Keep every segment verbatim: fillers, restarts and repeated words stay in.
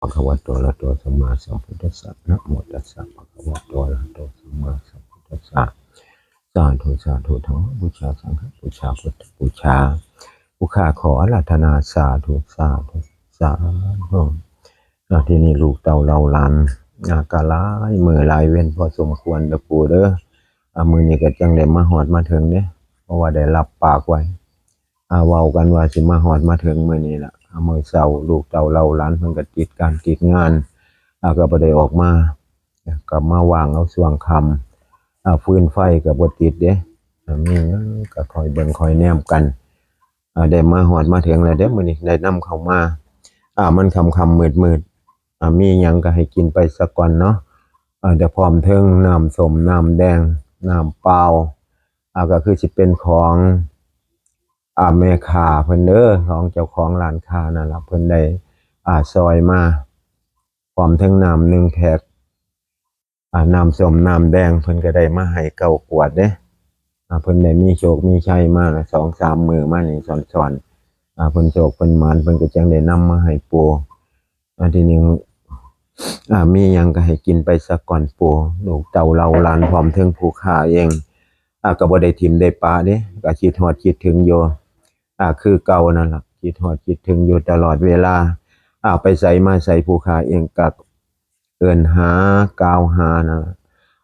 ภะคะวะโต อะระหะโต สัมมาสัมพุทธัสสะ นะโมตัสสะ ภะคะวะโต อะระหะโต สัมมาสัมพุทธัสสะ สาธุ สาธุ ธัมมบูชา สังฆบูชา พุทธบูชา ผู้ข้าขออาราธนา สาธุ สาธุ สาธุ อ่ะ ทีนี้ลูกเต้าเหล่าหลาน อ่ะ ก็หลายมื้อหลายเว็นพอสมควรเด้อปู่เด้อ อ่ะ มื้อนี้ก็จั่งได้มาฮอดมาถึงเด้ เพราะว่าได้รับปากไว้ อ่า เว้ากันว่าสิมาฮอดมาถึงมื้อนี้ล่ะ อ่า มื้อเช้าลูกเต้าเหล่าหลานเพิ่นก็ติดการติดงาน อ่า ก็บ่ได้ออกมา ก็มาว่างเอาช่วงค่ำ อ่า ฟืนไฟก็บ่ติดเด้ อ่า มีหยังก็คอยเบิ่งคอยแนมกัน อ่า ได้มาฮอดมาถึงแล้วเด้ มื้อนี้ได้นำเข้ามา อ่า มันค่ำๆมืดๆ อ่า มีหยังก็ให้กินไปซะก่อนเนาะ อ่า ได้พร้อมเทิงน้ำส้มน้ำแดง น้ำเปล่า อ่า ก็คือสิเป็นของ อ่า แม่ค้าเพิ่นเด้อ ของเจ้าของร้านค้านั่นล่ะ เพิ่นได้ อ่า ซอยมา พร้อมเทิงน้ำหนึ่งแพ็ค อ่า น้ำส้มน้ำแดงเพิ่นก็ได้มาให้เก้าขวดเด้ อ่า เพิ่นได้มีโชคมีชัยมาละสองสามมื้อมานี่ซ้อนๆ อ่า เพิ่นโชคเพิ่นหมาน เพิ่นก็จั่งได้นำมาให้ปู่ อ่า ทีนี้ อ่า มีหยังก็ให้กินไปซะก่อนปู่ ลูกเต้าเหล่าหลานพร้อมเทิงผู้ข้าเอง อ่า ก็บ่ได้ถิ่มได้ปะเด้ ก็คิดฮอดคิดถึงอยู่ อ่า คือเก่านั่นล่ะ คิดฮอดคิดถึงอยู่ตลอดเวลา อ่า ไปไสมาไสผู้ข้าเองก็เอิ้นหากล่าวหานั่นล่ะ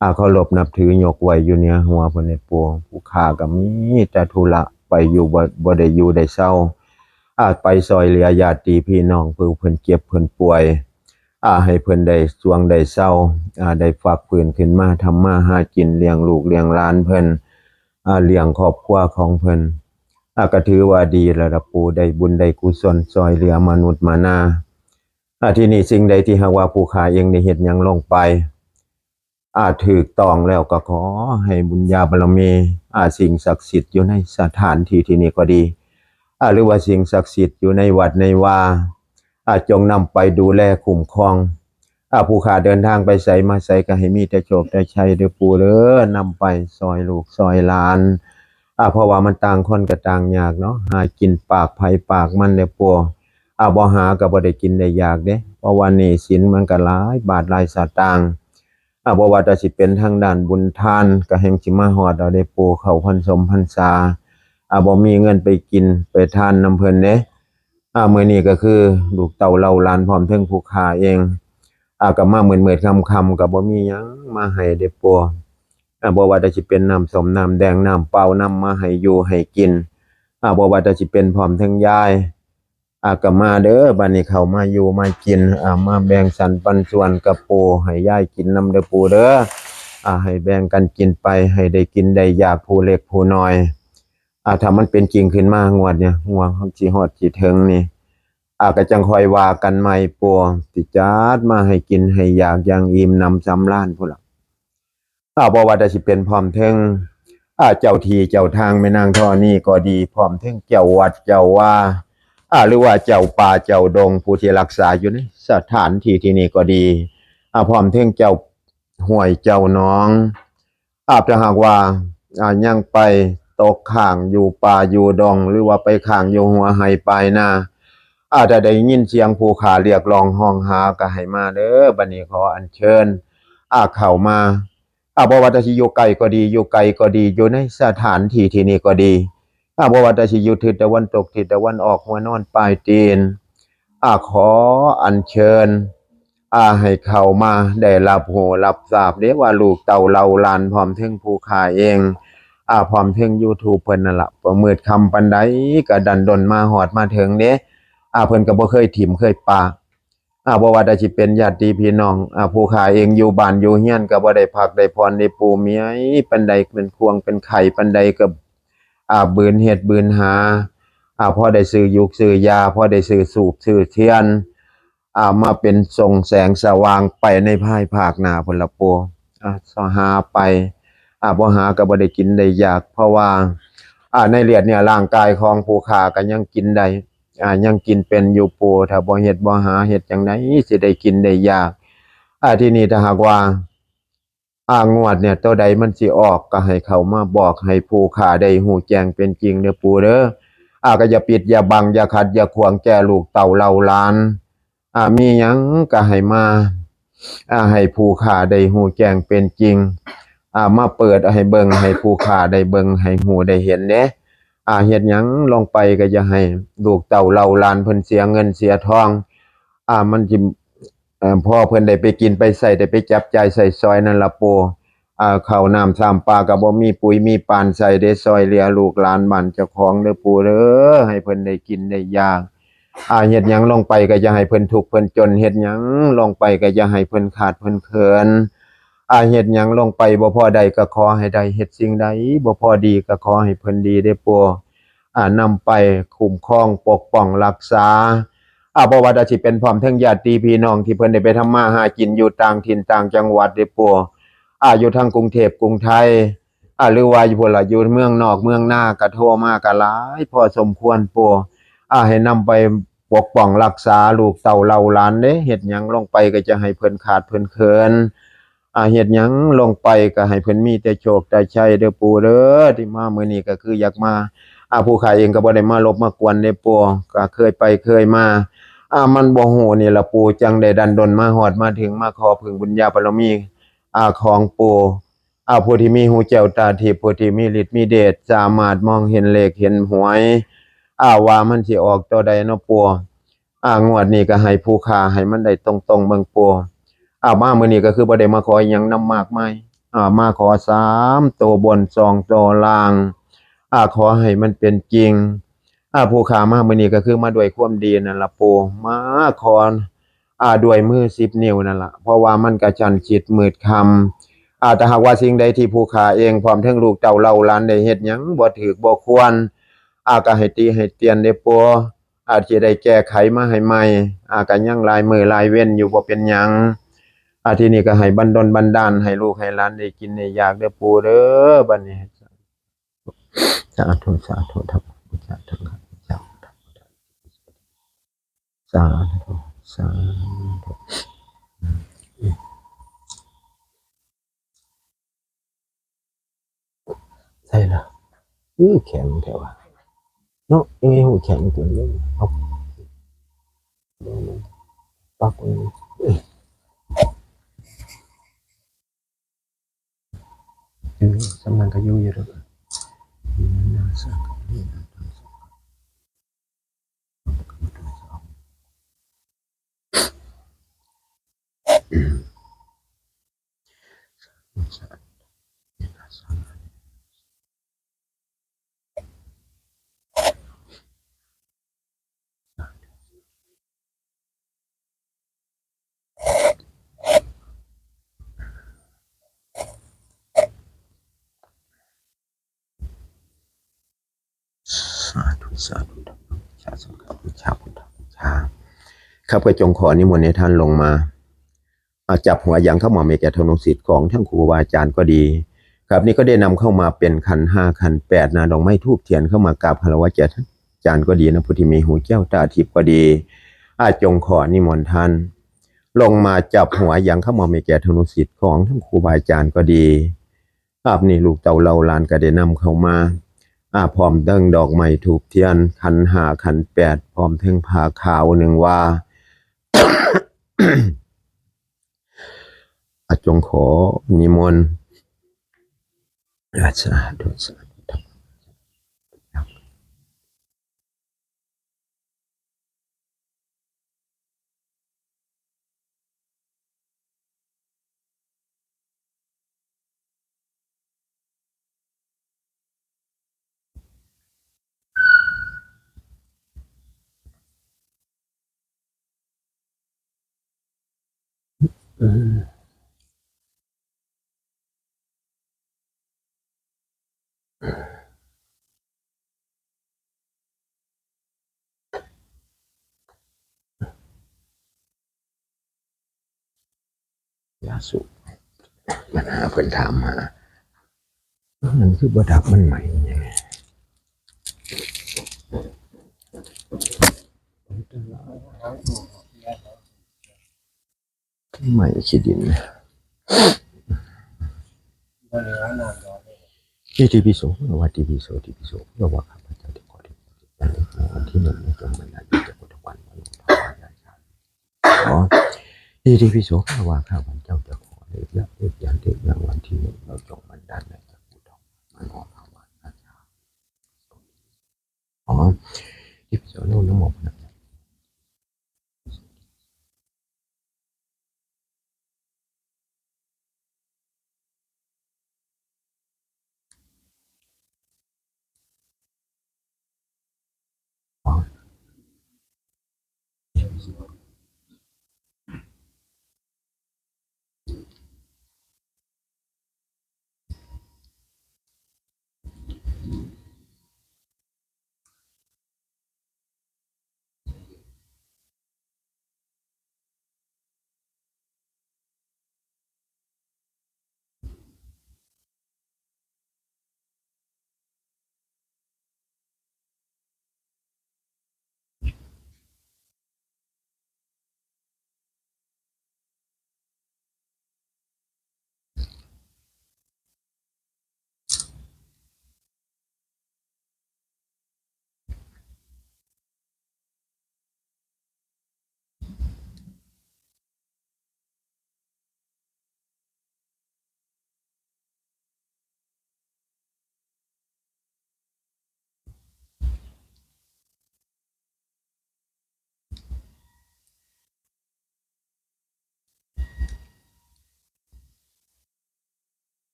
อ่า เคารพนับถือยกไหว้อยู่เหนือหัวเพิ่นนี่ปู่ ผู้ข้าก็มีแต่ธุระไปอยู่ บ่ บ่ได้อยู่ได้เซา อ่า ไปซอยเหลือญาติพี่น้องผู้เพิ่นเจ็บเพิ่นป่วย อ่า ให้เพิ่นได้สวงได้เซา อ่า ได้ฟักฟื้นขึ้นมาทำมาหากินเลี้ยงลูกเลี้ยงหลานเพิ่น อ่า เลี้ยงครอบครัวของเพิ่น อ่า ก็ถือว่าดีแล้วล่ะปู่ ได้บุญได้กุศลซอยเหลือมนุษย์มานา อ่า ทีนี้สิ่งใดที่หากว่าผู้ข้าเองได้เฮ็ดหยังลงไป อ่า ถูกต้องแล้วก็ขอให้บุญญาบารมี อ่า สิ่งศักดิ์สิทธิ์อยู่ในสถานที่ที่นี่ก็ดี อ่า หรือว่าสิ่งศักดิ์สิทธิ์อยู่ในวัดในวา อ่า จงนำไปดูแลคุ้มครอง อ่า ผู้ข้าเดินทางไปไสมาไสก็ให้มีแต่โชคแต่ชัยเด้อปู่เด้อ นำไปซอยลูกซอยหลาน อ่า เพราะว่ามันต่างคนก็ต่างยากเนาะ หากินปากไผปากมันเด้อปู่ อ่า บ่หาก็บ่ได้กินได้อยากเด้ เพราะว่าหนี้สินมันก็หลายบาทหลายสตางค์ อ่า บ่ว่าแต่สิเป็นทางด้านบุญทานก็แฮ่งสิมาฮอดเอาเด้ปู่ เข้าพรรษาพรรษา อ่า บ่มีเงินไปกินไปทานนำเพิ่นเด้ อ่า มื้อนี้ก็คือลูกเต้าเหล่าหลานพร้อมเทิงผู้ข้าเอง อ่า ก็มามืดๆค่ำๆก็บ่มีหยังมาให้เด้ปู่ อ่า บ่ว่าแต่สิเป็นน้ำส้มน้ำแดงน้ำเปล่านำมาให้อยู่ให้กิน อ่า บ่ว่าแต่สิเป็นพร้อมเทิงยาย อ่า ก็มาเด้อ บัดนี้เข้ามาอยู่มากิน อ่า มาแบ่งสรรปันส่วนกับปู่ ให้ยายกินนำเด้อปู่เด้อ อ่า ให้แบ่งกันกินไป ให้ได้กินได้อยากผู้เล็กผู้น้อย อ่า ถ้ามันเป็นจริงขึ้นมางวดเนี่ย งวดสิฮอดสิถึงนี่ อ่า ก็จั่งค่อยว่ากันใหม่ปู่ สิจัดมาให้กินให้อยากอย่างอิ่มหนำสำราญพู้นล่ะ อ่า บ่ว่าแต่สิเป็นพร้อมเทิง อ่า เจ้าที่เจ้าทางแม่นางธรณีก็ดี พร้อมเทิงเจ้าวัดเจ้าวา อ่า หรือว่าเจ้าป่าเจ้าดง ผู้ที่รักษาอยู่ในสถานที่ที่นี่ก็ดี อ่า พร้อมเทิงเจ้าห้วยเจ้าหนอง อ่า ถ้าหากว่า อ่า ยังไปตกค้างอยู่ป่าอยู่ดง หรือว่าไปค้างอยู่หัวไฮ่ปลายนา อ่า ถ้าได้ยินเสียงผู้ข้าเรียกร้องฮ้องหาก็ให้มาเด้อ บัดนี้ขออัญเชิญ อ่า เข้ามา อ่า บ่ว่าแต่สิอยู่ใกล้ก็ดี อยู่ไกลก็ดี อยู่ในสถานที่ที่นี่ก็ดี อ่า บ่ว่าแต่สิอยู่ทิศตะวันตก ทิศตะวันออก หัวนอนปลายตีน อ่า ขออัญเชิญ อ่า ให้เข้ามาได้รับรู้รับทราบเด้ว่าลูกเต้าเหล่าหลานพร้อมเทิงผู้ข้าเอง อ่า พร้อมเทิงยูทูบเพิ่นนั่นล่ะ บ่มืดค่ำปานใดก็ดันด้นมาฮอดมาถึงเด้ อ่า เพิ่นก็บ่เคยถิ่มเคยปะ อ่า บ่ว่าแต่สิเป็นญาติพี่น้อง อ่า ผู้ข้าเองอยู่บ้านอยู่เฮือนก็บ่ได้พักได้ผ่อนได้ปู่ เมื่อยปานใด เป็นข่วงเป็นไข้ปานใดก็ อ่า บืนเฮ็ดบืนหา อ่า พอได้ซื้อยูกซื้อยา พอได้ซื้อธูปซื้อเทียน อ่า มาเป็นส่องแสงสว่างไปในภายภาคหน้าพุ้นล่ะปู่ อ่า หาไป อ่า บ่หาก็บ่ได้กินได้อยาก เพราะว่า อ่า ในเลือดเนื้อร่างกายของผู้ข้าก็ยังกินได้ อ่า ยังกินเป็นอยู่ปู่ ถ้าบ่เฮ็ดบ่หาเฮ็ดจั่งใดสิได้กินได้อยาก อ่า ทีนี้ถ้าหากว่า อ่า งวดเนี่ยตัวใดมันสิออกก็ให้เข้ามาบอกให้ผู้ข้าได้ฮู้แจ้งเป็นจริงเด้อปู่เด้อ อ่า ก็อย่าปิดอย่าบังอย่าขัดอย่าขวางแก่ลูกเต้าเหล่าหลาน อ่า มีหยังก็ให้มา อ่า ให้ผู้ข้าได้ฮู้แจ้งเป็นจริง อ่า มาเปิดให้เบิ่ง ให้ผู้ข้าได้เบิ่ง ให้ฮู้ได้เห็นเด้ อ่า เฮ็ดหยังลงไปก็อย่าให้ลูกเต้าเหล่าหลานเพิ่นเสียเงินเสียทอง อ่า มันสิ เอ่อ พอเพิ่นได้ไปกินไปใช้ ได้ไปจับจ่ายใช้สอยนั่นล่ะปู่ อ่า ข้าวน้ำสามปลาก็บ่มี ปุ๋ยมีปานใส่เด้ ซอยเหลือลูกหลานบ้านเจ้าของเด้อปู่เด้อ ให้เพิ่นได้กินได้อยาก อ่า เฮ็ดหยังลงไปก็อย่าให้เพิ่นทุกข์เพิ่นจน เฮ็ดหยังลงไปก็อย่าให้เพิ่นขาดเพิ่นเขิน อ่า เฮ็ดหยังลงไปบ่พอใดก็ขอให้ได้ เฮ็ดสิ่งใดบ่พอดีก็ขอให้เพิ่นดีเด้อปู่ อ่า นำไปคุ้มครองปกป้องรักษา อ่า บ่ว่าแต่สิเป็นพร้อมทั้งญาติพี่น้องที่เพิ่นได้ไปทำมาหากินอยู่ต่างถิ่นต่างจังหวัดเด้อปู่ อ่า อยู่ทางกรุงเทพกรุงไทย อ่า หรือว่าอยู่พุ้นล่ะ อยู่เมืองนอกเมืองนาก็โทรมาก็หลายพอสมควรปู่ อ่า ให้นำไปปกป้องรักษาลูกเต้าเหล่าหลานเด้ เฮ็ดหยังลงไปก็จะให้เพิ่นขาดเพิ่นเขิน อ่า เฮ็ดหยังลงไปก็ให้เพิ่นมีแต่โชคแต่ชัยเด้อปู่เด้อ ที่มามื้อนี้ก็คืออยากมา อ่า ผู้ข้าเองก็บ่ได้มาลบมากวนเด้อปู่ ก็เคยไปเคยมา อ่า มันบ่ฮู้นี่ล่ะปู่ จั่งได้ดันด้นมาฮอดมาถึง มาขอพึ่งบุญญาบารมี อ่า ของปู่ อ่า ผู้ที่มีหูแจ้วตาทิพย์ ผู้ที่มีฤทธิ์มีเดช สามารถมองเห็นเลขเห็นหวย อ่า ว่ามันสิออกตัวใดเนาะปู่ อ่า งวดนี้ก็ให้ผู้ข้าให้มันได้ตรงๆเบิ่งปู่ อ่า มามื้อนี้ก็คือบ่ได้มาขออิหยังนำมากมาย อ่า มาขอสามตัวบน สองตัวล่าง อ่า ขอให้มันเป็นจริง อ่า ผู้ข้ามามื้อนี้ก็คือมาด้วยความดีนั่นล่ะปู่ มาขอ อ่า ด้วยมือสิบนิ้วนั่นล่ะ เพราะว่ามันกะชั้นชิดมืดค่ำ อ่า ถ้าหากว่าสิ่งใดที่ผู้ข้าเองพร้อมทั้งลูกเต้าเหล่าหลานได้เฮ็ดหยังบ่ถูกบ่ควร อ่า ก็ให้ติให้เตือนเด้อปู่ อาจสิได้แก้ไขมาให้ใหม่ อ่า ก็ยังหลายมื้อหลายเว็นอยู่ บ่เป็นหยัง อ่า ทีนี้ก็ให้บันดลบันดาลให้ลูกให้หลานได้กินได้อยากเด้อปู่เด้อ บัดนี้ สาธุ สาธุ สาธุ สาธุ สาธุ ใช่ละ อื้อ แข็งแท้วะ เนาะ ยังไงหูแข็งตัวนี้ เอา ปักไว้ อยู่สำนักก็อยู่อยู่ดอก สาธุ สาธุ สาธุ สาธุ ครับ ก็จงขอนิมนต์ให้ท่านลงมา อ่า จับหัวยังเข้ามามีแก่ธนงสิทธิ์ของทั้งครูบาอาจารย์ก็ดี ครับ นี่ก็ได้นำเข้ามาเป็นขันห้าขันแปดนะ ดอกไม้ธูปเทียนเข้ามากราบคารวะแก่ท่านอาจารย์ก็ดีนะ ผู้ที่มีหูแจ้วตาทิพย์ก็ดี อ่า จงขอนิมนต์ท่าน ลงมาจับหัวยังเข้ามามีแก่ธนงสิทธิ์ของทั้งครูบาอาจารย์ก็ดี ครับ นี่ลูกเต้าเหล่าหลานก็ได้นำเข้ามา อ่า พร้อมทั้งดอกไม้ธูปเทียน ขันห้าขันแปด พร้อมทั้งผ้าขาวหนึ่งว่า อ่ะ จงขอนิมนต์ อ่ะ สาธุ สาธุ อืม ยาสูบ มันหาเพิ่นถามหา มันคือบ่ดับ มันไหม้อิหยัง ไหม้ขี้ดิน อิติปิโส ภะคะวะ อิติปิโส อิติปิโส ภะคะวะ ข้าพเจ้าได้ขอที่ อันที่หนึ่ง ในจงบรรดาอยู่แก่พุทธวัน วันหลวงพ่อพระราชา ที่ที่พิโสข้าว่าข้าพเจ้าจะขอเลขยักษ์เลขยันต์เลขรางวัลที่หนึ่งเราจงบันดาลในพระพุทธองค์มาขอภาวนาอ๋อที่พิโสโลกน้ำหมอกนะ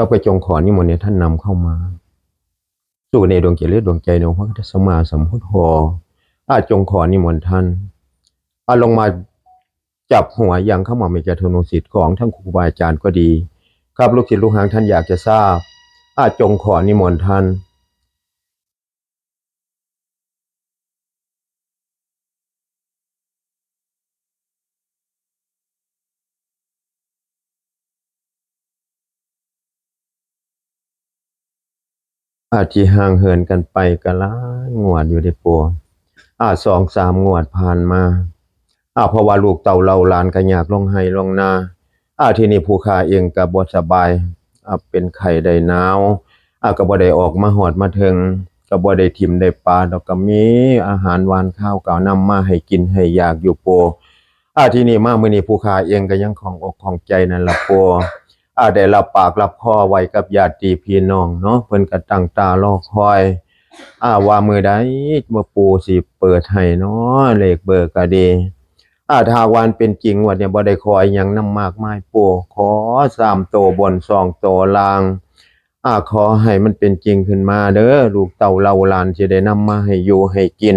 ข้าพเจ้าจงขอนิมนต์ให้ท่านนำเข้ามา สู่ในดวงจิตและดวงใจในองค์พระสัมมาสัมพุทโธ อาจงขอนิมนต์ท่าน อาลงมาจับหัวยังเข้ามาในจตุรสิทธิ์ของทั้งครูบาอาจารย์ก็ดี ครับ ลูกศิษย์ลูกหาท่านอยากจะทราบ อาจงขอนิมนต์ท่าน อาที่ห่างเหินกันไปก็หลายงวดอยู่เด้อปู่ อาสองสามงวดผ่านมา อาเพราะว่าลูกเต้าเหล่าหลานก็ยากลงไฮ่ลงนา อาทีนี้ผู้ข้าเองก็บ่สบาย อาเป็นไข้ได้หนาว อาก็บ่ได้ออกมาฮอดมาเถิง ก็บ่ได้ถิ่มได้ปาดอก ก็มีอาหารหวานคาวก็เอานำมาให้กินให้อยากอยู่ปู่ อาทีนี้มามื้อนี้ผู้ข้าเองก็ยังข้องอกข้องใจนั่นล่ะปู่ อาได้รับปากรับคอไว้กับญาติพี่น้องเนาะ เพิ่นก็ตั้งตารอคอย อาว่ามื้อใดว่าปู่สิเปิดให้เนาะ เลขเบอร์ก็ดี อาถ้าหากว่ามันเป็นจริงงวดนี้บ่ได้ขออิหยังนำมากมายปู่ ขอสามโตบนสองโตล่าง อาขอให้มันเป็นจริงขึ้นมาเด้อ ลูกเต้าเหล่าหลานสิได้นำมาให้อยู่ให้กิน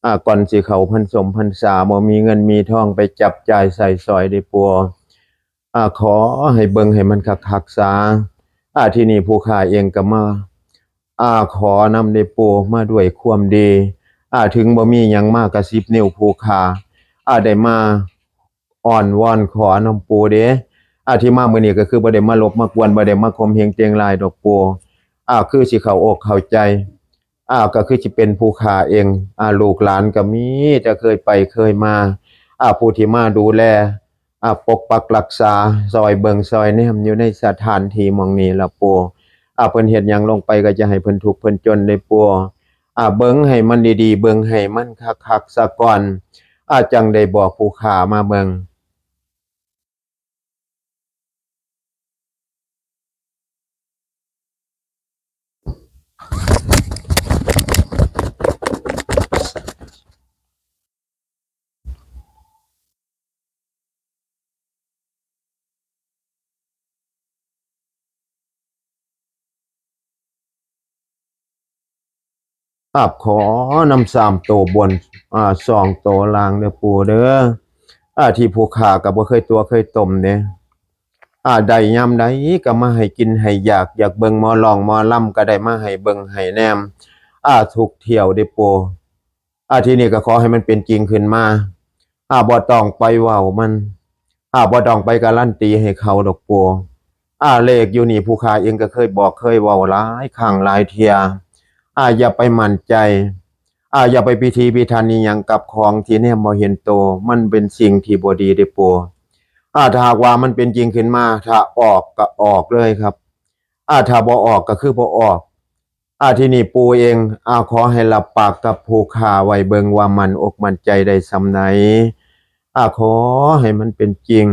อาก่อนสิเข้าพรรษาบ่มีเงินมีทองไปจับจ่ายใช้สอยเด้อปู่ อ่า ขอให้เบิ่งให้มันคักๆซะ อ่า ทีนี้ผู้ข้าเองก็มา อ่า ขอนำเด้อปู่ มาด้วยความดี อ่า ถึงบ่มีหยังมากะสิบนิ้วผู้ข้า อ่า ได้มาอ้อนวอนขอนำปู่เด้ อ่า ที่มามื้อนี้ก็คือบ่ได้มาลบมากวน บ่ได้มาข่มเหงเตียงลายดอกปู่ อ่า คือสิเข้าอกเข้าใจ อ่า ก็คือสิเป็นผู้ข้าเอง อ่า ลูกหลานก็มีแต่เคยไปเคยมา อ่า ผู้ที่มาดูแล อ่า ปกปักรักษา ซอยเบิ่งซอยแนมอยู่ในสถานที่หม่องนี้ล่ะปู่ อ่า เพิ่นเฮ็ดหยังลงไปก็จะให้เพิ่นทุกข์เพิ่นจนเด้อปู่ อ่า เบิ่งให้มันดีๆ เบิ่งให้มันคักๆซะก่อน อ่า จั่งได้บอกผู้ข้ามาเบิ่ง ครับ ขอนำสามตัวบน อ่า สองตัวล่างเด้อปู่เด้อ อ่า ที่ผู้ข้าก็บ่เคยตั๋วเคยต้มเด้ อ่า ได้ยามใดก็มาให้กินให้อยาก อยากเบิ่งหมอร้องหมอลำก็ได้มาให้เบิ่งให้แนม อ่า ทุกเที่ยวเด้อปู่ อ่า ทีนี้ก็ขอให้มันเป็นจริงขึ้นมา อ่า บ่ต้องไปเว้ามัน อ่า บ่ต้องไปการันตีให้เขาดอกปู่ อ่า เลขอยู่นี่ผู้ข้าเองก็เคยบอกเคยเว้าหลายครั้งหลายเทื่อ อ่า อย่าไปมั่นใจ อ่า อย่าไปพิถีพิถันอิหยังกับของที่แนมบ่เห็นโต มันเป็นสิ่งที่บ่ดีเด้อปู่ อ่า ถ้าหากว่ามันเป็นจริงขึ้นมา ถ้าออกก็ออกเลยครับ อ่า ถ้าบ่ออกก็คือบ่ออก อ่า ทีนี้ปู่เอง อ่า ขอให้รับปากกับผู้ข้าไว้เบิ่งว่ามั่นอกมั่นใจได้ส่ำใด อ่า ขอให้มันเป็นจริง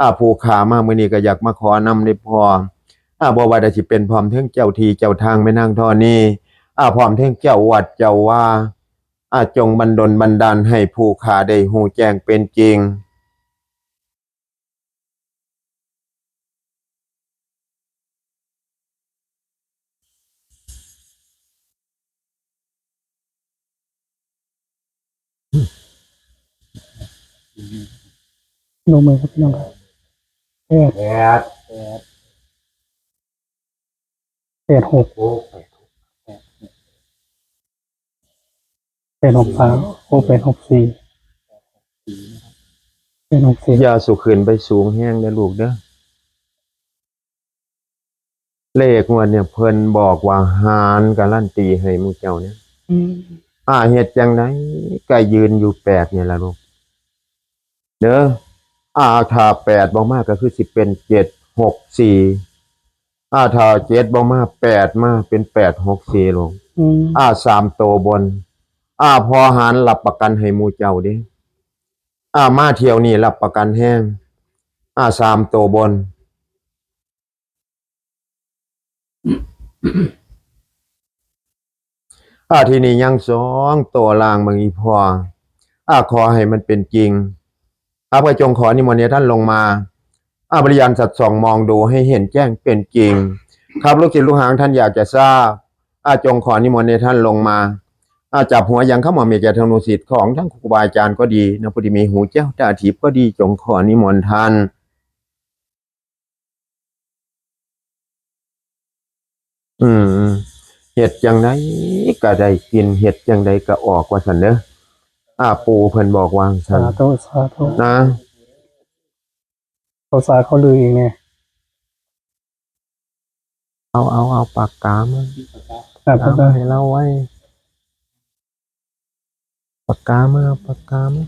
อ่า ผู้ข้ามามื้อนี้ก็อยากมาขอนำเด้อพ่อ อ่า บ่ว่าแต่สิเป็นพร้อมเทิงเจ้าที่เจ้าทางแม่นางธรณี อ่า พร้อมเทิงเจ้าวัดเจ้าวา อ่า จงบันดลบันดาลให้ผู้ข้าได้ฮู้แจ้งเป็นจริง ลงมือครับพี่น้องครับ แปด แปด แปดหก โอ้ แปดหก แปดหกสาม โอ้ แปดหกสี่ แปดหกสี่ อย่าสู่ขึ้นไปสูงแฮงเด้อลูกเด้อ เลขงวดเนี่ยเพิ่นบอกว่าหารการันตีให้หมู่เจ้าเนี่ย อืม อ่า เฮ็ดจั่งใดก็ยืนอยู่แปดเนี่ยล่ะลูก เด้อ อ่า ถ้าแปดบ่มาก็คือสิเป็นเจ็ดหกสี่ อ่า ถ้าเจ็ดบ่มา แปดมา เป็นแปดหกสี่ลูก อืม อ่า สามตัวบน อ่า พอหารรับประกันให้หมู่เจ้าเด้ อ่า มาเที่ยวนี้รับประกันแฮง อ่า สามตัวบน อ่า ทีนี้ยังสองตัวล่างเบิ่งอีพ่อ อ่า ขอให้มันเป็นจริง ข้าพเจ้าจงขอนิมนต์ให้ท่านลงมา อ่า บริยานสัตว์ส่องมองดูให้เห็นแจ้งเป็นจริง ครับ ลูกศิษย์ลูกหาท่านอยากจะทราบ อ่า จงขอนิมนต์ให้ท่านลงมา อ่า จับหัวยังเข้ามาเมแก่ธนูสิทธิ์ของทั้งครูบาอาจารย์ก็ดีนะ ผู้ที่มีหูแจ้วตาทิพย์ก็ดี จงขอนิมนต์ท่าน อืม เฮ็ดจั่งใดก็ได้กิน เฮ็ดจั่งใดก็ออก ว่าซั่นเด้อ อ่า ปู่เพิ่นบอกว่าซั่น สาธุ สาธุ นะ เขาสาเขาลืออีกเนี่ย เอา เอา เอาปากกามา ครับ เอา ครับ ให้เราไว้ ปากกามา ปากกามา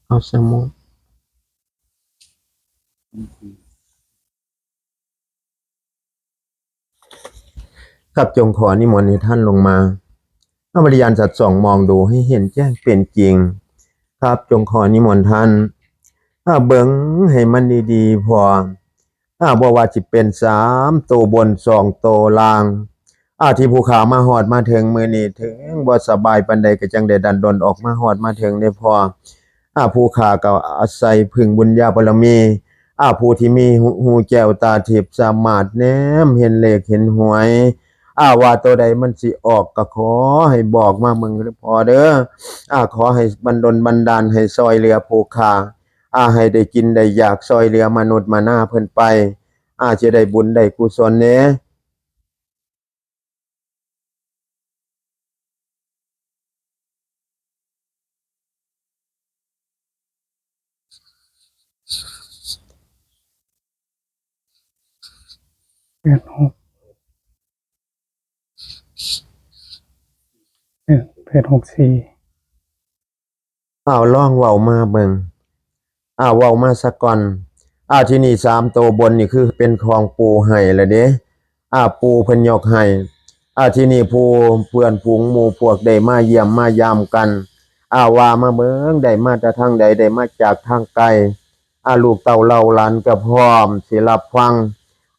เอาสมุด ครับ จงขอนิมนต์ให้ท่านลงมา เอาบริยานสัตว์ส่องมองดูให้เห็นแจ้งเป็นจริง ครับ จงขอนิมนต์ท่าน อ่า เบิ่งให้มันดีๆ พอ อ่า บ่ว่าสิเป็นสามตัวบน สองตัวล่าง อ่า ที่ผู้ข้ามาฮอดมาถึงมื้อนี้ ถึงบ่สบายปานใดก็จั่งได้ดันด้นออกมาฮอดมาถึงเด้อพ่อ อ่า ผู้ข้าก็อาศัยพึ่งบุญญาบารมี อ่า ผู้ที่มีหู หูแจ้วตาทิพย์ สามารถแนมเห็นเลขเห็นหวย อา ว่าตัวใดมันสิออกก็ขอให้บอกมาเบิ่งเด้อพ่อเด้อ อา ขอให้บันดลบันดาลให้ซอยเหลือผู้ข้า อา ให้ได้กินได้อยาก ซอยเหลือมนุษย์มนาเพิ่นไป อา สิได้บุญได้กุศลแหน่ แปดหก เออ แปดหกสี่ อ้าว ลองเว้ามาเบิ่ง อ้าว เว้ามาซะก่อน อ้าว ทีนี้สามตัวบนนี่คือเป็นของปู่ให้แล้วเด้ อ้าว ปู่เพิ่นยกให้ อ้าว ทีนี้ผู้เพื่อนฝูงหมู่พวกได้มาเยี่ยมมายามกัน อ้าว ว่ามาเบิ่ง ได้มาแต่ทางใด ได้มาจากทางไกล อ้าว ลูกเต้าเหล่าหลานก็พร้อมสิรับฟัง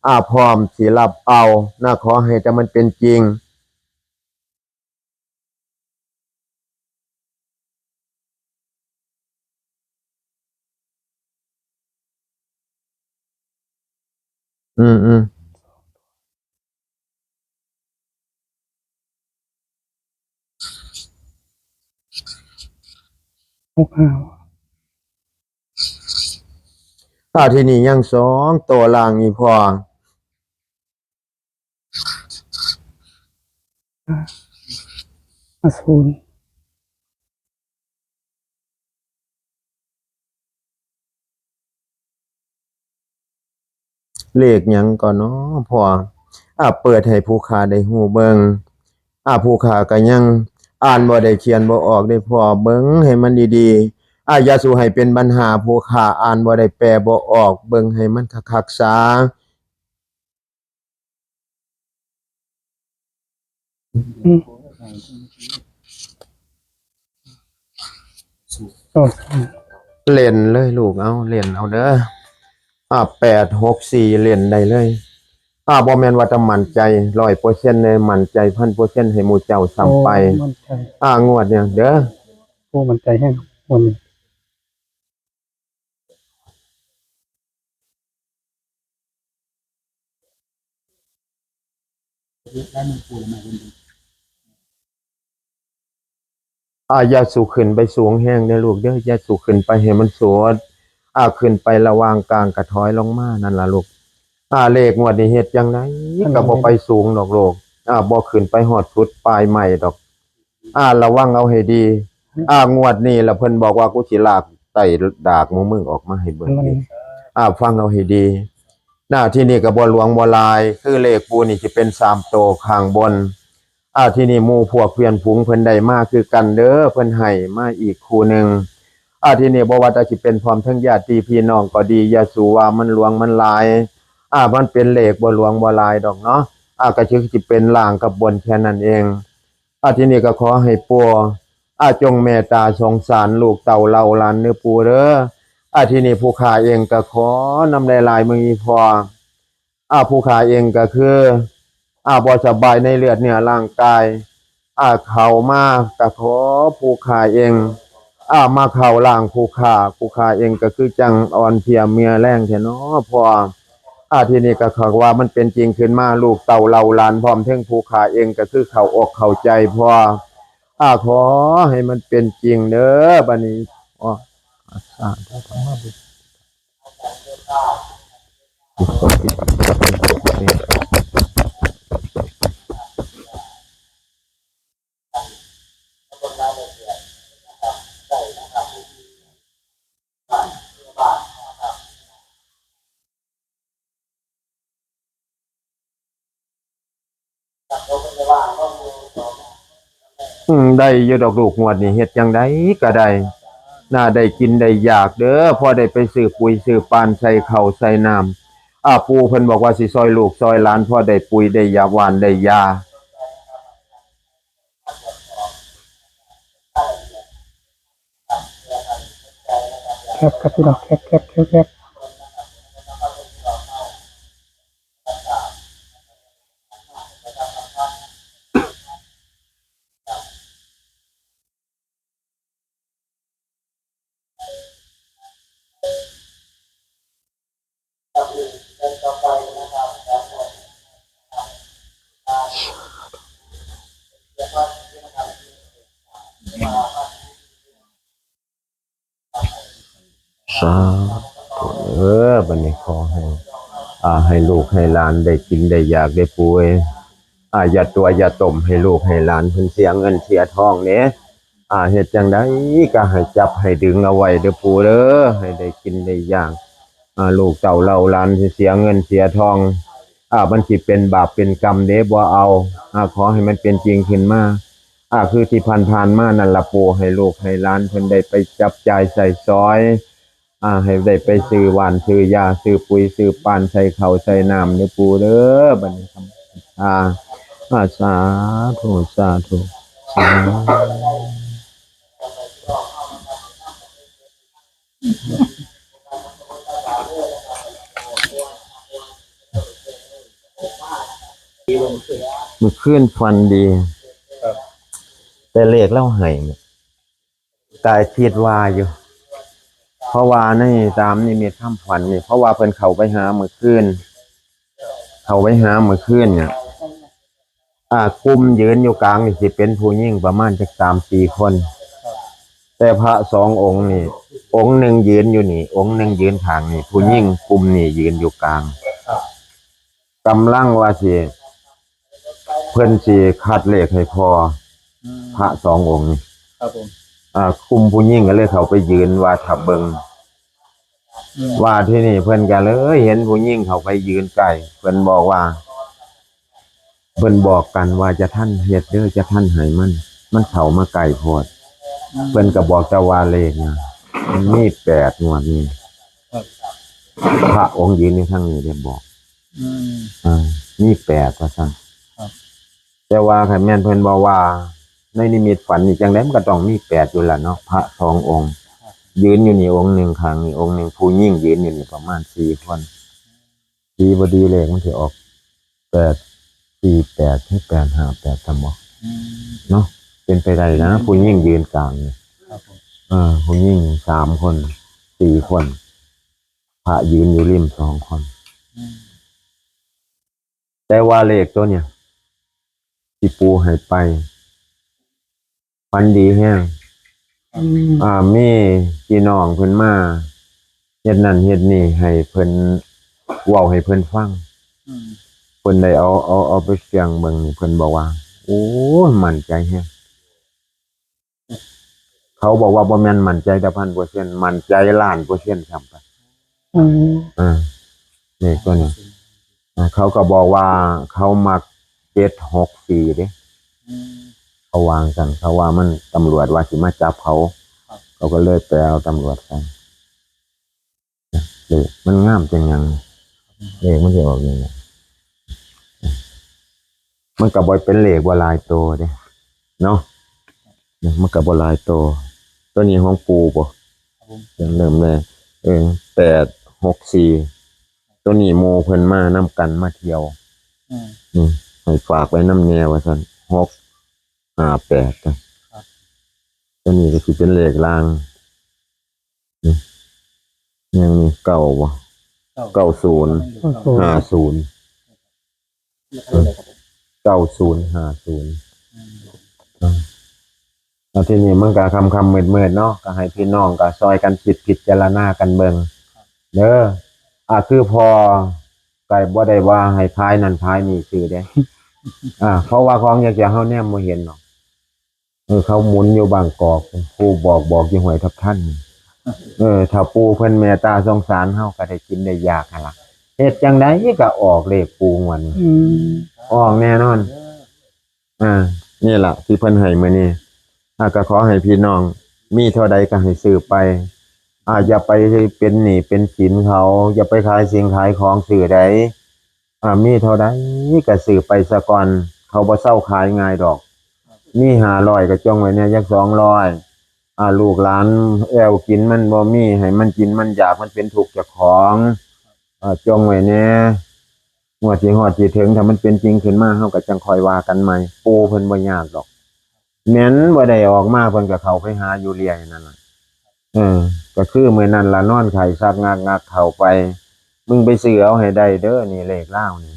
อ้าว พร้อมสิรับเอา นะ ขอให้แต่มันเป็นจริง อืม อืม หกห้า อ้าว ทีนี้ยังสองตัวล่างอีกพ่อ อ่า ศูนย์ เลขหยังก่อนเนาะพ่อ อ่า เปิดให้ผู้ข้าได้ฮู้เบิ่ง อ่า ผู้ข้าก็ยังอ่านบ่ได้เขียนบ่ออกเด้พ่อ เบิ่งให้มันดีๆ อ่า อย่าสู่ให้เป็นปัญหา ผู้ข้าอ่านบ่ได้แปลบ่ออก เบิ่งให้มันคักๆ ซะ อืม โอ้ เล่นเลยลูก เอา เล่นเอาเด้อ อ่า แปดหกสี่ เล่นได้เลย อ่า บ่แม่นว่าจะมั่นใจร้อยเปอร์เซ็นต์เลย มั่นใจพันเปอร์เซ็นต์ให้หมู่เจ้าซ้ำไป โอ้ มั่นใจ อ่า งวดเนี่ยเด้อ โอ้ มั่นใจแฮงงวดนี้ อ่า อย่าสู่ขึ้นไปสูงแฮงเด้อลูกเด้อ อย่าสู่ขึ้นไปให้มันสุด อ่า ขึ้นไประหว่างกลางก็ถอยลงมานั่นล่ะลูก อ่า เลขงวดนี้เฮ็ดจั่งใดก็บ่ไปสูงดอกลูก อ่า บ่ขึ้นไปฮอดสุดปลายไม้ดอก อ่า ระวังเอาให้ดี อ่า งวดนี้ล่ะเพิ่นบอกว่า กูสิลากไต้ดากหมู่มึงออกมาให้เบิ่งอีก อ่า ฟังเอาให้ดี หน้าที่นี่ก็บ่หลวงบ่หลาย คือเลขปู่นี่สิเป็นสามโตข้างบน อ่า ที่นี่หมู่พวกเพื่อนฝูงเพิ่นได้มาคือกันเด้อ เพิ่นให้มาอีกคู่หนึ่ง อ่า ที่นี่บ่ว่าแต่สิเป็นพร้อมทั้งญาติพี่น้องก็ดี อย่าสู่ว่ามันหลวงมันหลาย อ่า มันเป็นเลขบ่หลวงบ่หลายดอกเนาะ อ่า ก็คือสิเป็นล่างกับบนแค่นั้นเอง อ่า ที่นี่ก็ขอให้ปู่ อ่า จงเมตตาสงสารลูกเต้าเหล่าหลานเด้อปู่เด้อ อ่า ที่นี่ผู้ข้าเองก็ขอนำหลายๆ มื้อนี้พ่อ อ่า ผู้ข้าเองก็คือ อ่า บ่สบายในเลือดเนื้อร่างกาย อ่า เข้ามาก็ขอผู้ข้าเอง อ่า มาเข้าร่างผู้ข้า ผู้ข้าเองก็คือจั่งอ่อนเพลียเมื่อแรงแท้เนาะพ่อ อ่า ที่นี่ก็ขอว่ามันเป็นจริงขึ้นมา ลูกเต้าเหล่าหลานพร้อมถึงผู้ข้าเองก็คือเข้าอกเข้าใจพ่อ อ่า ขอให้มันเป็นจริงเด้อ บัดนี้ อ๋อ สาธุ อืม ได้อยู่ดอกลูก งวดนี้เฮ็ดจั่งใดก็ได้ น่าได้กินได้อยากเด้อ พอได้ไปซื้อปุ๋ยซื้อป่านใส่ข้าวใส่น้ำ อ่า ปู่เพิ่นบอกว่าสิซอยลูกซอยหลาน พอได้ปุ๋ยได้ยาหว่านได้ยา แคปครับพี่น้อง แคป แคป แคป แคป ครับ เดินต่อไปนะครับ ครับ ครับ สาธุเด้อ บัดนี้ขอให้ อ่า ให้ลูกให้หลานได้กินได้อยากได้อปู่เอ้ย อ่า อย่าตั๋วอย่าต้มให้ลูกให้หลานเพิ่นเสียเงินเสียทองเด้ อ่า เฮ็ดจั่งใดก็ให้จับให้ดึงเอาไว้เด้อปู่เด้อ ให้ได้กินได้อยาก อ่า ลูกเต้าเหล่าหลานสิเสียเงินเสียทอง อ่า มันสิเป็นบาปเป็นกรรมเด้ บ่เอา อ่า ขอให้มันเป็นจริงขึ้นมา อ่า คือที่ผ่านๆมานั่นล่ะปู่ ให้ลูกให้หลานเพิ่นได้ไปจับจ่ายใช้สอย อ่า ให้ได้ไปซื้อหว่านซื้อยาซื้อปุ๋ยซื้อป่านใส่ข้าวใส่น้ำเด้อปู่เด้อ บัดนี้ครับ อ่า อ่า สาธุ สาธุ สาธุ มื้อคืนฝันดี ครับ แต่เลขลาวให้เนี่ย ก็คิดว่าอยู่ เพราะว่าในตามนิมิตคำฝันนี่ เพราะว่าเพิ่นเข้าไปหามื้อคืน เข้าไปหามื้อคืนเนี่ย อ่า กลุ่มยืนอยู่กลางนี่สิเป็นผู้หญิงประมาณจักสามสี่คน แต่พระสององค์นี่ องค์หนึ่งยืนอยู่นี่ องค์หนึ่งยืนข้างนี่ ผู้หญิงกลุ่มนี่ยืนอยู่กลาง ครับ กำลังว่าสิ เพิ่นสิคัดเลขให้พ่อ อืม พระสององค์นี่ ครับผม อ่า กลุ่มผู้หญิงก็เลยเข้าไปยืนว่าถ้าเบิ่ง อืม ว่าที่นี่เพิ่นก็เลยเห็นผู้หญิงเข้าไปยืนใกล้ เพิ่นบอกว่า เพิ่นบอกกันว่าจะทันเฮ็ดเด้อ จะทันให้มัน มันเข้ามาใกล้โพด อืม เพิ่นก็บอกแต่ว่าเลขนะ มันมีแปดงวดนี้ ครับ พระองค์ยืนอยู่ทางนี้เด้บอก อืม อ่า มีแปดว่าซั่น ครับ แต่ว่าคันแม่นเพิ่นบอกว่า ในนิมิตฝันนี่จั่งใดมันก็ต้องมีแปดอยู่ล่ะเนาะ พระสององค์ ครับ ยืนอยู่นี่องค์หนึ่ง ข้างนี่องค์หนึ่ง ผู้หญิงยืนอยู่นี่ประมาณสี่คน ดีบ่ดีเลขมันสิออก แปดสี่แปด หรือ แปดห้าแปด ซั่นบ่ อืม เนาะ เป็นไปได้นะ อืม ผู้หญิงยืนกลางนี่ ครับผม เออ ผู้หญิงสามคน สี่คน พระยืนอยู่ริมสองคน อืม แต่ว่าเลขตัวเนี่ย ที่ปู่ให้ไป ฝันดีแฮง อืม อ่า มีพี่น้องเพิ่นมาเฮ็ดนั่นเฮ็ดนี่ให้เพิ่น เว้าให้เพิ่นฟัง อืม เพิ่นได้เอา เอา เอาไปเสี่ยงเบิ่งนี่ เพิ่นบอกว่า โอ้ย มั่นใจแฮง เขาบอกว่าบ่แม่นมั่นใจแต่พันเปอร์เซ็นต์ มั่นใจล้านเปอร์เซ็นต์ซ้ำไป อืม อ่า นี่ตัวนี้ อ่า เขาก็บอกว่าเขามัก เจ็ดหกสี่ เด้ อืม เขาวางกัน เขาว่ามันตำรวจว่าสิมาจับเขา ครับ เขาก็เลยไปเอาตำรวจกัน เลขมันงามจังหยัง เลขมันสิออกนี่แหละ มันก็บ่เป็นเลขบ่หลายตัวเด้ เนาะ เนี่ยมันก็บ่หลายตัว ตัวนี้ของปู่บ่ ครับผม เริ่มเลย เออ แปดหกสี่ ตัวนี้หมู่เพิ่นมานำกันมาเที่ยว อืม อืม ให้ฝากไว้นำแน่ว่าซั่น หกห้าแปด ครับ ตัวนี้ก็สิเป็นเลขล่าง นี่ ยังมีเก้าบ่ เก้า เก้าศูนย์ เก้าศูนย์ ห้าศูนย์ เก้าศูนย์ ห้าศูนย์ อืม อืม แล้วทีนี้มันก็ค่ำๆมืดๆเนาะ ก็ให้พี่น้องก็ซอยกันคิดพิจารณากันเบิ่ง เด้อ อ่า คือพ่อก็บ่ได้ว่าให้พายนั่นพายนี่ซื้อเด้ อ่า เพราะว่าของจั่งซี้เฮาแนมบ่เห็นเนาะ เออ เขาหมุนอยู่บางกอก ผู้บอกบอกอยู่ห้วยทับทัน เออ ถ้าปู่เพิ่นเมตตาสงสารเฮาก็ได้กินได้อยากหั่นล่ะ เฮ็ดจั่งใดก็ออกเลขปู่งวดนี้ อืม ออกแน่นอน อ่า นี่ล่ะที่เพิ่นให้มื้อนี้ อ่า ก็ขอให้พี่น้องมีเท่าใดก็ให้ซื้อไป อ่า อย่าไปเป็นหนี้เป็นสินเขา อย่าไปขายสิ่งขายของซื้อใด อ่า มีเท่าใดก็ซื้อไปซะก่อน เขาบ่เซาขายง่ายดอก มีห้าร้อยก็จ่องไว้แหน่จักสองร้อย อ่า ลูกหลานแอ่วกินมันบ่มี ให้มันกินมันอยาก มันเป็นทุกข์เจ้าของ อ่า จ่องไว้แหน่ งวดสิฮอดสิถึง ถ้ามันเป็นจริงขึ้นมา เฮาก็จั่งค่อยว่ากันใหม่ ปู่เพิ่นบ่ยากดอก แม่นบ่ได้ออกมา เพิ่นก็เข้าไปหาอยู่เรื่อยนั่นล่ะ เออ ก็คือมื้อนั้นล่ะ นอนไข้ซักงากๆเข้าไป มึงไปซื้อเอาให้ได้เด้อ นี่เลขลาวนี่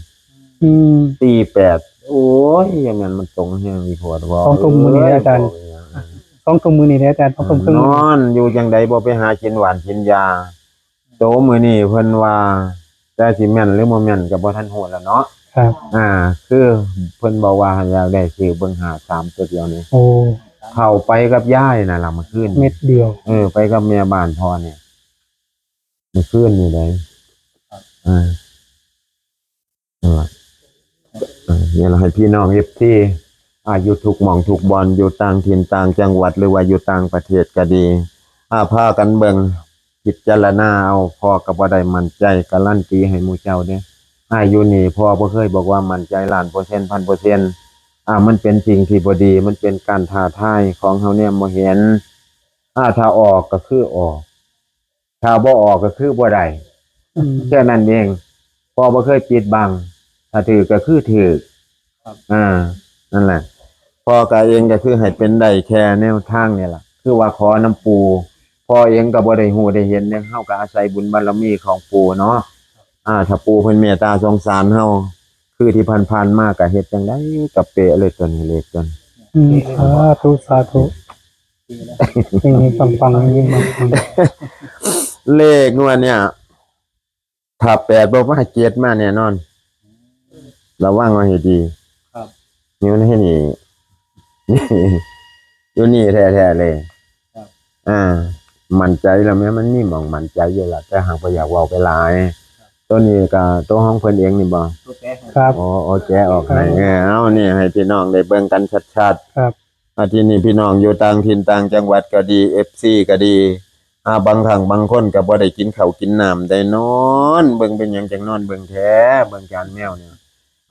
อืม สี่แปด โอ้ย อย่างนั้นมันตรงแฮงอีโพด ของกลุ่มมื้อนี้อาจารย์ เอ้ย สองทุ่มมื้อนี้แหละอาจารย์ สองทุ่มครึ่ง นอนอยู่จังใดบ่ไปหากินหวานกินยา โตมื้อนี้เพิ่นว่า แต่สิแม่นหรือบ่แม่นก็บ่ทันฮู้ล่ะเนาะ ครับ อ่า คือเพิ่นบอกว่าอยากได้ซื้อเบิ่ง ห้าสาม ตัวเดียวนี่ โอ้ เข้าไปกับยายนั่นล่ะเมื่อคืน เม็ดเดียว เออ ไปกับแม่บ้านพ่อเนี่ย เมื่อคืนนี่เด้ ครับ อ่า นั่นล่ะ อ่า นี่ล่ะ ให้พี่น้อง เอฟซี อ่า อยู่ทุกหม่องทุกบ่อน อยู่ต่างถิ่นต่างจังหวัด หรือว่าอยู่ต่างประเทศก็ดี อ่า พากันเบิ่ง พิจารณาเอา พ่อก็บ่ได้มั่นใจการันตีให้หมู่เจ้าเด้ อ่า อยู่นี่พ่อบ่เคยบอกว่ามั่นใจล้านเปอร์เซ็นต์ พันเปอร์เซ็นต์ อ่า มันเป็นสิ่งที่บ่ดี มันเป็นการท้าทายของเฮาแนมบ่เห็น อ่า ถ้าออกก็คือออก ถ้าบ่ออกก็คือบ่ได้ อืม แค่นั้นเอง พ่อบ่เคยปิดบัง ถ้าถืกก็คือถืก ครับ อ่า นั่นแหละ พ่อก็เองก็คือให้เป็นได้แค่แนวทางนี่ล่ะ คือว่าขอนำปู่ พ่อเองก็บ่ได้ฮู้ได้เห็นเด้ เฮาก็อาศัยบุญบารมีของปู่เนาะ อ่า ถ้าปู่เพิ่นเมตตาสงสารเฮา คือที่ผ่านๆมาก็เฮ็ดจังใดก็เป๊ะเลยตัวนี้ เลขตัวนี้ อืม สาธุ สาธุ เฮงๆ ปังๆ เฮงๆ ปังๆ เลขงวดเนี่ย ถ้าแปดบ่มา เจ็ดมาแน่นอน ระวังไว้ให้ดี ครับ อยู่ในนี่ อยู่นี่แท้ๆเลย ครับ อ่า มั่นใจแล้วแม่ มันมีหม่องมั่นใจอยู่ล่ะ แต่หากบ่อยากเว้าไปหลาย ครับ ตัวนี้ก็ตัวของเพิ่นเองนี่บ่ ตัวแปดครับ ครับ อ๋อ อ๋อ แกะออกให้ ครับ เออ เอานี่ให้พี่น้องได้เบิ่งกันชัดๆ ครับ อา ทีนี้พี่น้องอยู่ต่างถิ่นต่างจังหวัดก็ดี เอฟซี ก็ดี อ่า บางครั้งบางคนก็บ่ได้กินข้าวกินน้ำ ได้นอนเบิ่ง เป็นหยังจังนอนเบิ่งแท้ เบิ่งจานแมวเนี่ย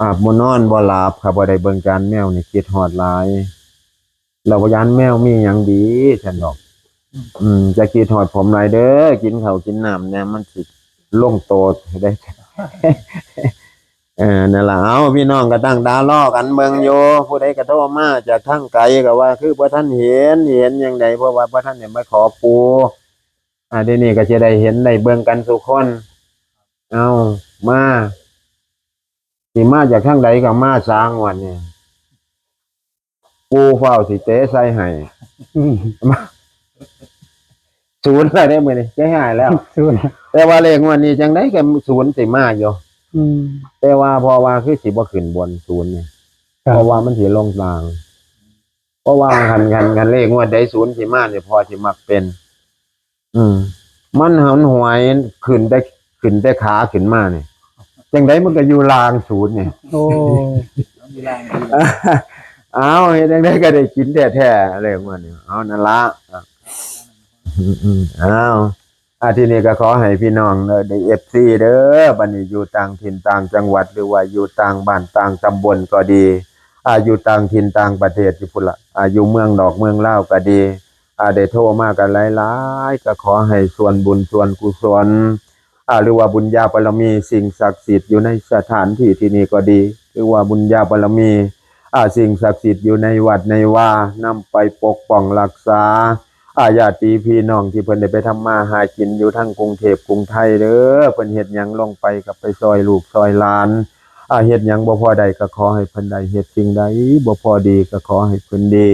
อ่า บ่นอนบ่หลับ คันบ่ได้เบิ่งจานแมวนี่คิดฮอดหลาย แล้วจานแมวมีหยังดีซั่นดอก อืม จะคิดฮอดผมหลายเด้อ กินข้าวกินน้ำเนี่ย มันสิลงโตได้ เออ นั่นล่ะ เอา พี่น้องก็ตั้งตารอกันเบิ่งอยู่ ผู้ใดก็โทรมาจากทางไกลก็ว่าคือบ่ทันเห็น เห็นจั่งใด เพราะว่าบ่ทันได้มาขอปู่ อ่า เดี๋ยวนี้ก็สิได้เห็นได้เบิ่งกันซุคน เอา มา สิมาจากทางใดก็มาซะงวดนี้ ปู่ฟ้าวสิเตะใส่ให้ อืม ศูนย์แล้วเด้มื้อนี้ ใจหายแล้ว ศูนย์ แต่ว่าเลขงวดนี้จังใดก็ศูนย์สิมาอยู่ อืม แต่ว่าเพราะว่าคือสิบ่ขึ้นบนศูนย์นี่ ครับ เพราะว่ามันสิลงล่าง เพราะว่าคัน คัน คันเลขงวดใดศูนย์สิมาเนี่ย พ่อสิมักเป็น อืม มันหันหวยขึ้นแต่ ขึ้นแต่ขาขึ้นมาเนี่ย จังใดมันก็อยู่ล่างศูนย์เนี่ย โอ้ เอาเฮ็ดจังใดก็ได้กินแท้ๆ เลขงวดนี้ เอานั่นละ อืมๆ เอา อ่า ทีนี้ก็ขอให้พี่น้องเด้อ ได้ เอฟซี เด้อ บัดนี้อยู่ต่างถิ่นต่างจังหวัด หรือว่าอยู่ต่างบ้านต่างตำบลก็ดี อ่า อยู่ต่างถิ่นต่างประเทศอยู่พุ้นละ อ่า อยู่เมืองนอกเมืองลาวก็ดี อ่า ได้โทรมากันหลายๆ ก็ขอให้ส่วนบุญส่วนกุศล อ่า หรือว่าบุญญาบารมีสิ่งศักดิ์สิทธิ์อยู่ในสถานที่ที่นี่ก็ดี หรือว่าบุญญาบารมี อ่า สิ่งศักดิ์สิทธิ์อยู่ในวัดในวา นำไปปกป้องรักษา อ่า ญาติพี่น้องที่เพิ่นได้ไปทำมาหากินอยู่ทางกรุงเทพฯกรุงไทยเด้อ เพิ่นเฮ็ดหยังลงไปก็ไปซ่อยลูกซ่อยหลาน อ่า เฮ็ดหยังบ่พอได้ก็ขอให้เพิ่นได้ เฮ็ดสิ่งใดบ่พอดีก็ขอให้เพิ่นดี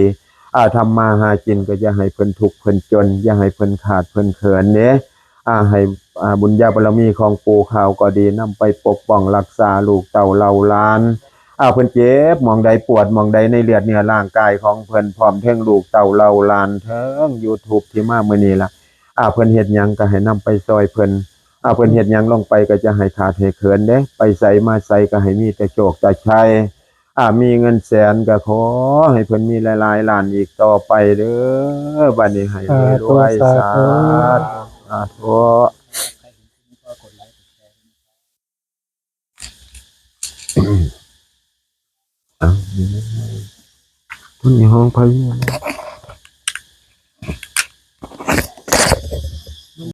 อ่า ทำมาหากินก็อย่าให้เพิ่นทุกข์เพิ่นจน อย่าให้เพิ่นขาดเพิ่นเขินเด้ อ่า ให้ อ่า บุญญาบารมีของปู่ขาวก็ดี นำไปปกป้องรักษาลูกเต้าเหล่าหลาน อ่า เพิ่นเจ็บหม่องใดปวดหม่องใดในเลือดเนื้อร่างกายของเพิ่น พร้อมเทิงลูกเต้าเหล่าหลาน เทิง YouTube ที่มามื้อนี้ล่ะ อ่า เพิ่นเฮ็ดหยังก็ให้นำไปซ่อยเพิ่น อ่า เพิ่นเฮ็ดหยังลงไปก็จะให้ขาดให้เขินเด้ ไปไสมาไสก็ให้มีแต่โชคแต่ชัย อ่า มีเงินแสนก็ขอให้เพิ่นมีหลายๆล้านอีกต่อไปเด้อ บัดนี้ให้รวยๆ สาธุ สาธุ สาธุ อ้าว มันอยู่ห้องไผเนี่ย